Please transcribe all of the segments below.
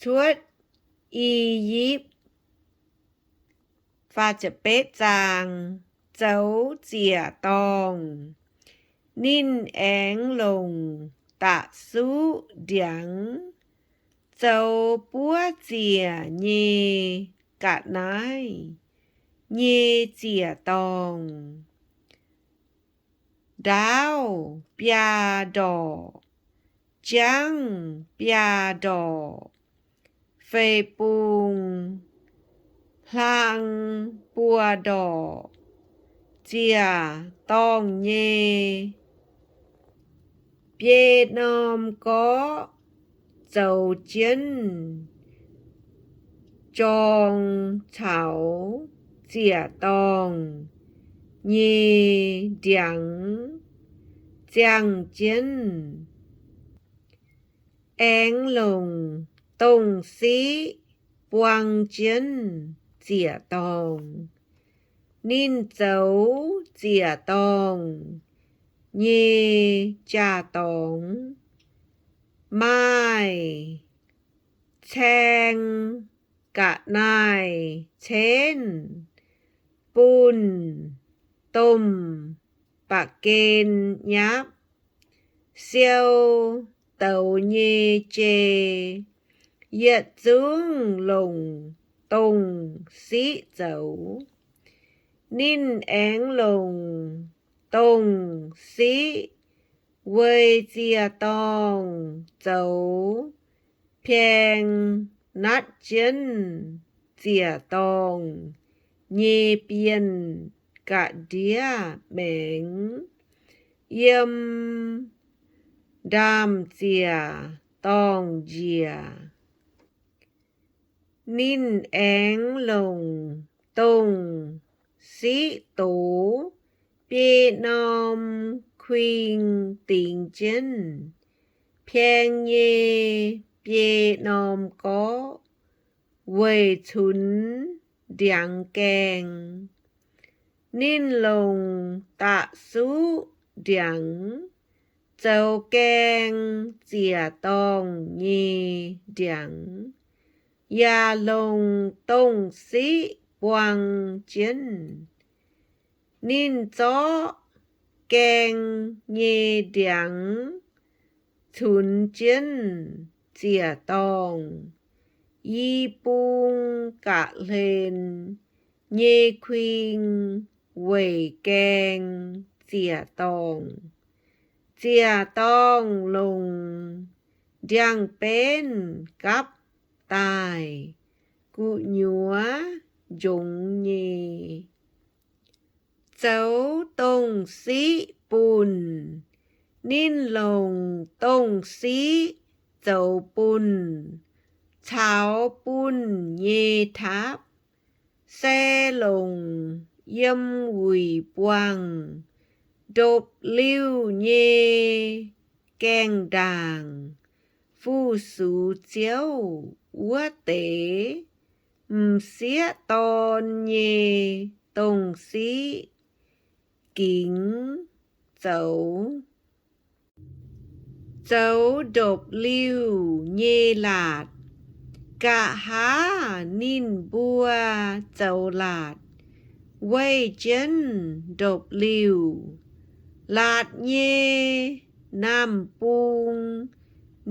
cuotv I^yipv. Zoux ziec-dorngh. Ninh aengx longc da'suqv ndiangx zoux buov ziec nyei ga'naaiv nyei ziec-dorngh. Ndaauv biaa ndorqc, jangv biaa ndorqc, feix bung hlang buo ndorqc. Ziec-dorngh nyei biei norm gorqv zoux jienv jorng caux ziec-dorngh nyei ndiangx ziangh jienv. Aengx longc dongh siqv buang jienv ziec-dorngh. Ninh zoux ziec-dorngh nyei jaa-dorngx maaih caeng ga'naaiv-cenv bunh domh ba'gen nyapv siou douz nyei jei. Yietc zungv longc dongh siqv zoux. Ninh aengx longc dongh siqv weic ziec-dorngh zoux pieng natv jienv ziec-dorngh nyei bienh ga'ndiev maengx yiem ndaamv-ziec-dorngh njiec. Ninh aengx longc dongh siqv doz biei norm kuing dingx jienv pieng nyei biei norm gorqv weic cunx ndiangx gaeng. Ninh longc da'suqv ndiangx zoux gaeng ziec-dorngh nyei ndiangx, yaac longc dongh siqv buang jienv. Ninh zorqv gaeng nyei ndiangx cunx jienv ziec-dorngh i bung ga'hlen nyei kuing weic gaeng ziec-dorngh. Ziec-dorngh longc ndiangx-benv gapv daaih gu'nyuoz njongx nyei. Zoux dongh siqv bunh. Ninh longc dongh siqv zoux bunh caux bunh nyei tapv, se longc yiem wuic buangh ndopv-liuh nyei gaengh ndaangc fu-sux ziouv wuov deix m'sieqv dorn nyei dongh siqv gingx zoux. Zoux ndopv-liuh nyei laatc. Nqa'haav ninh mbuo zoux laatc weih jienv ndopv-liuh. Laatc nyei naamh bung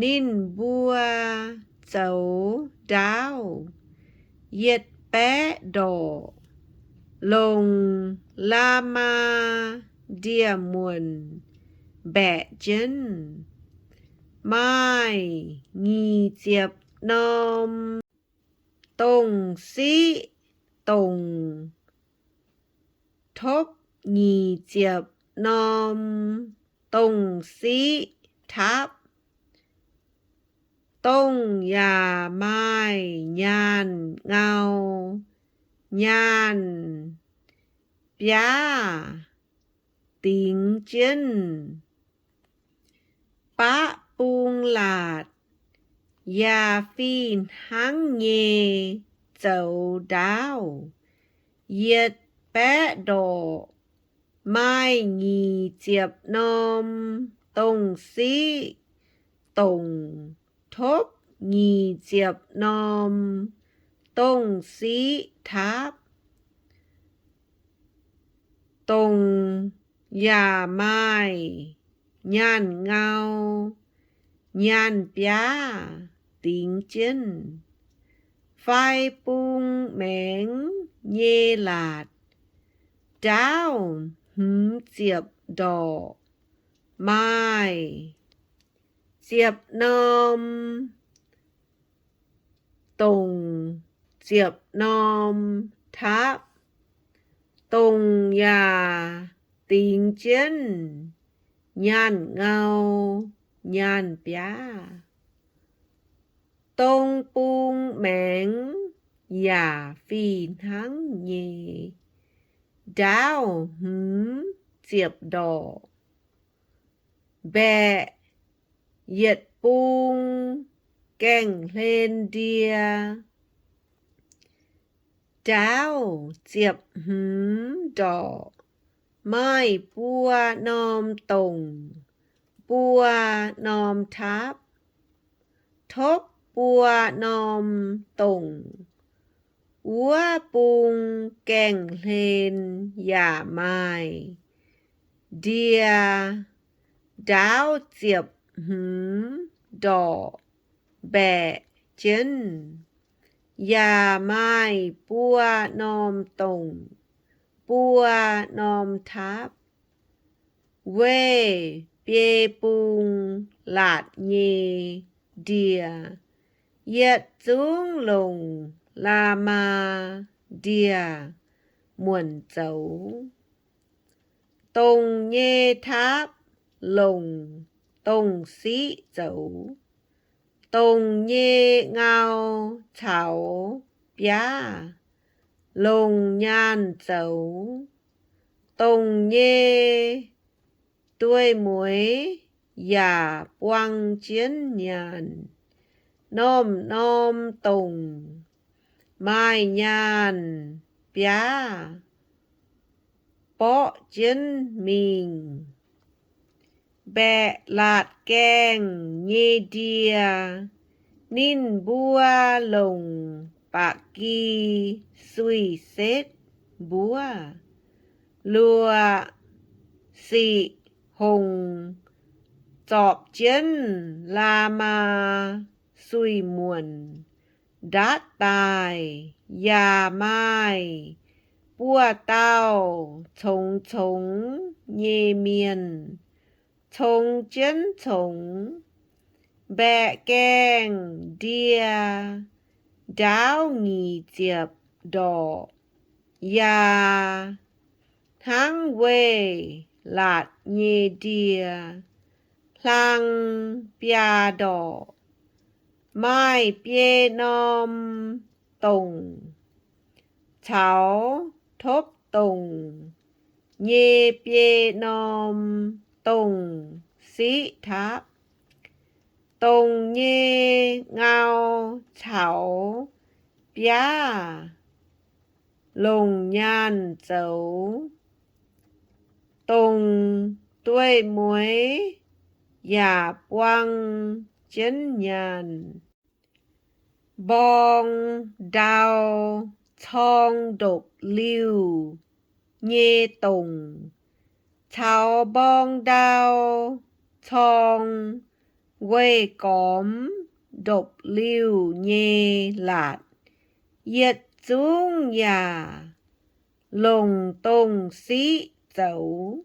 ninh mbuo zoux ndaauv yietc baeqv ndorqc, longc la'maah ndie-muonc mbaeqc jienv. Maaih nyic ziepc norm dongh siqv dongc, topv nyic ziepc norm dongh siqv tapv. Dongh yaac maaih nyaanh ngau, nyaanh biaav dingx jienv. Baqv bung laatc yaac fih hnangv nyei zoux ndaauv yietc baeqv ndorqc, maaih nyic ziepc norm dongh siqv dongc, topv nyic ziepc norm dongh siqv taapv, dongc yaac maaih nyaanh ngau nyaanh biaav dingx jienv. Fai bung maengx nyei laatc ndaauv hmz ziepc ndorqc, maaih ziepc norm dongc ziepc norm taapv, dongh yaac dingx jienv nyaanh ngau nyaanh biaav. Dong bung maengx yaac fih hnangv nyei, ndaauv hmz ziepc ndorqc, mbaeqc yietc bung gaengh hlen ndie. Ndaauv ziepc hmz ndorqc maaih buo norm dongc, buo norm taapv, topv buo norm dongc. Wuov bung gaengh hlen yaac maaih ndie, ndaauv ziepc hmz ndorqc mbaeqc jienv, yaac maaih buo norm dongc, buo norm taapv. Weiv biei bung laatc nyei ndie yietc zungv longc la'maah ndie-muonc zoux. Dongc nyei taapv longc dongh siqv zoux. Dongc nyei ngau caux biaav longc nyaanh zoux. Dongc nyei dueiv-mueiz yaac buang jienv nyaanh. Norm-norm dongc maaih nyaanh biaav borqv jienv mingh. Mbaeqc laatc gaengh nyei ndie, ninh mbuo longc ba'gi suix setv mbuov, luoqc siqv hongc zorpc jienv la'maah suix-muonc ndatv daaih, yaac maaih buoz-dauh congx-congx nyei mienh congx jienv congx. Mbaeqc gaengh ndie, ndaauv nyic ziepc ndorqc, yaac hnangv weiv laatc nyei ndie, hlang biaa ndorqc, maaih biei norm dongc caux topv dongc nyei biei norm dongh siqv taapv. Dongc nyei ngau caux biaav longc nyaanh zoux. Dongc dueiv-mueiz yaac buang jienv nyaanh. Mborng ndau corng ndopv-liuh nyei dongc caux mborng ndau corng weih gormx ndopv-liuh nyei laatc yietc zungv yaac longc dongh siqv zoux.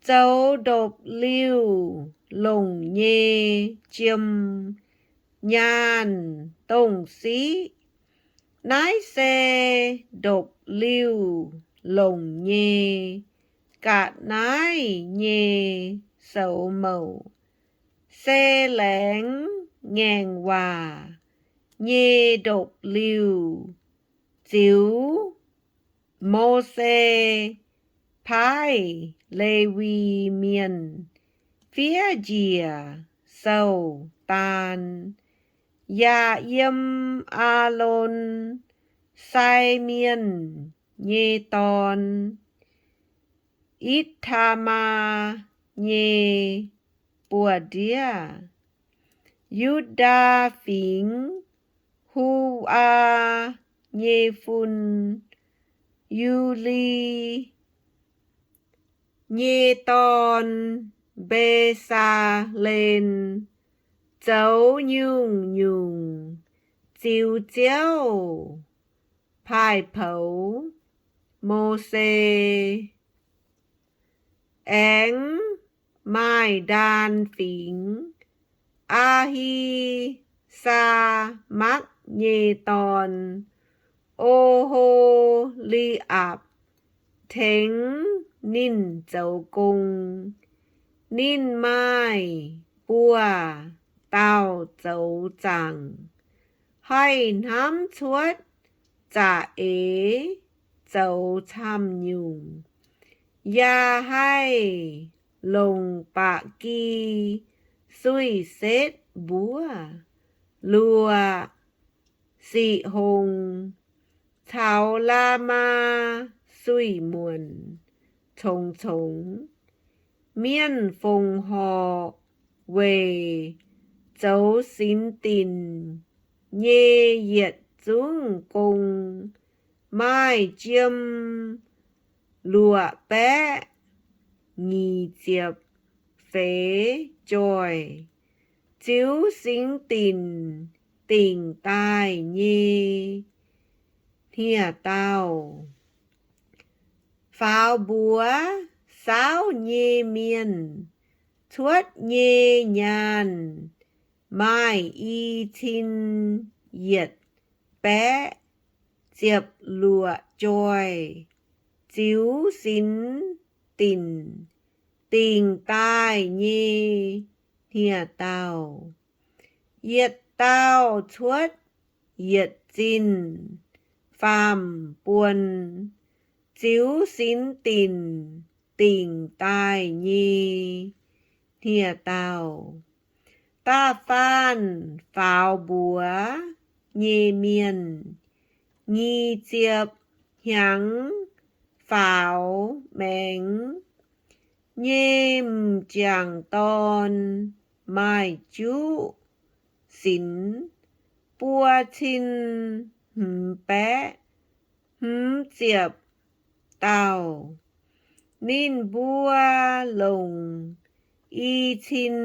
Zoux ndopv-liuh longc nyei jiem nyaanh dongh siqv. Naaiv se ndopv-liuh longc nyei ga'naaiv nyei soux mouc, se laengz ngaengc waac nyei ndopv-liuh. Ziux Mose paaiv Lewi Mienh fiev njiec sou-daan, yaac yiem Aalon sai mienh nyei dorn, Itc^taa^maa, nyei buoz-ndiev. Yu^ndaa Fingx Hu^aa nyei fun, Yu^li nyei dorn, Mbe^saa^len, zoux nyungc-nyungc ziux Ziouv paaiv poux Mose. Aengx maaih Ndaan Fingx Aa^hi^saa^makv nyei dorn, O^ho^li^apc, tengx ninh zoux gong. Ninh maaih buo dauh zoux zaangc, haih hnamv cuotv za'eix zoux camv-nyungc, yaac haih longc ba'gi suiv-setv mbuov, luoqc, sic hong, caux la'maah suiv-muonc congx-congx. Mienh fongc horc weic zoux sinx dinc nyei yietc zungv gong maaih jiem luoqc baeqv nyic ziepc feix joih. Ziux sinx dinc dingc daaih nyei hniev-daauh faaux mbuox saauv nyei mienh, cuotv nyei nyaanh maaih i cin yietc baeqv ziepc luoqc joih. Ziux sinx dinc dingc daaih nyei hniev-daauh, yietc dauh cuotv yietc zinh faam-buon. Ziux sinx dinc dingc daaih nyei hniev-daauh, da'faanh faaux mbuox nyei mienh, nyic ziepc hnyangx faaux maengx nyei m'jangc dorn maaih juqv sinx buo cin hmz baeqv hmz ziepc dauh. Ninh mbuo longc i cin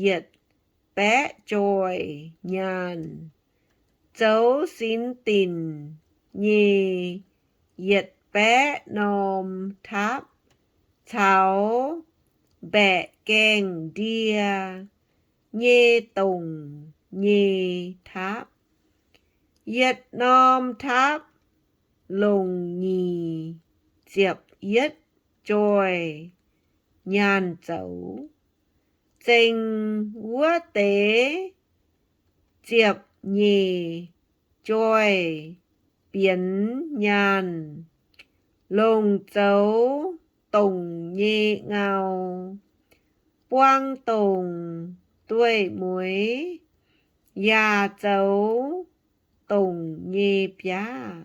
yietc baeqv joih nyaanh zoux sinx dinc nyei yietc baeqv norm taapv caux mbaeqc gaengh ndie nyei dongc nyei taapv. Yietc norm taapv longc nyic ziepc yietv joih nyaanh zoux. Zengc wuov deix ziepc nyeic joih bienx nyaanh, longc zoux dongc nyei ngau, buang dongc dueiv mueiz, yaac zoux dongc nyei biaav.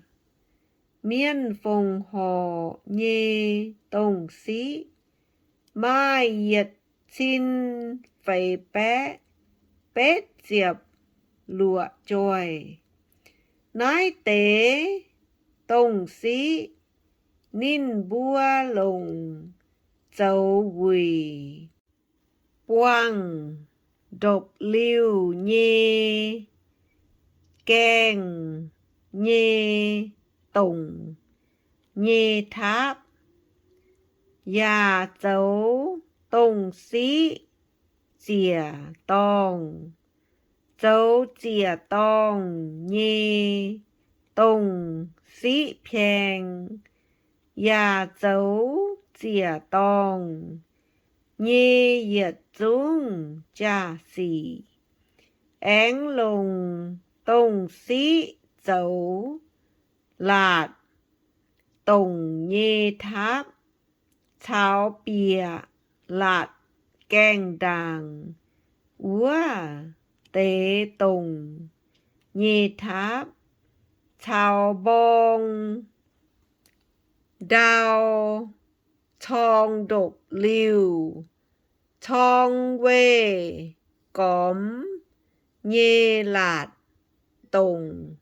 Mienh fongc horc nyei dongh siqv maaih yietc cin feix baeqv betv ziepc luoqc joih. Naaiv deix dongh siqv ninh mbuo longc zoux wuic buangh ndopv-liuh nyei gaengh nyei dongc nyei taapv, yaac zoux dongh siqv ziec-dorngh, zoux ziec-dorngh nyei dongh siqv paeng, yaac zoux ziec-dorngh nyei yietc zungv jaa-sic. Aengx longc dongh siqv zoux laatc dongc nyei taapv caux bieqc laatc gaengh ndaangc wuov deix dongc nyei taapv, caux mborng ndau corng ndopv-liuh, corng weih, gormx nyei laatc dongc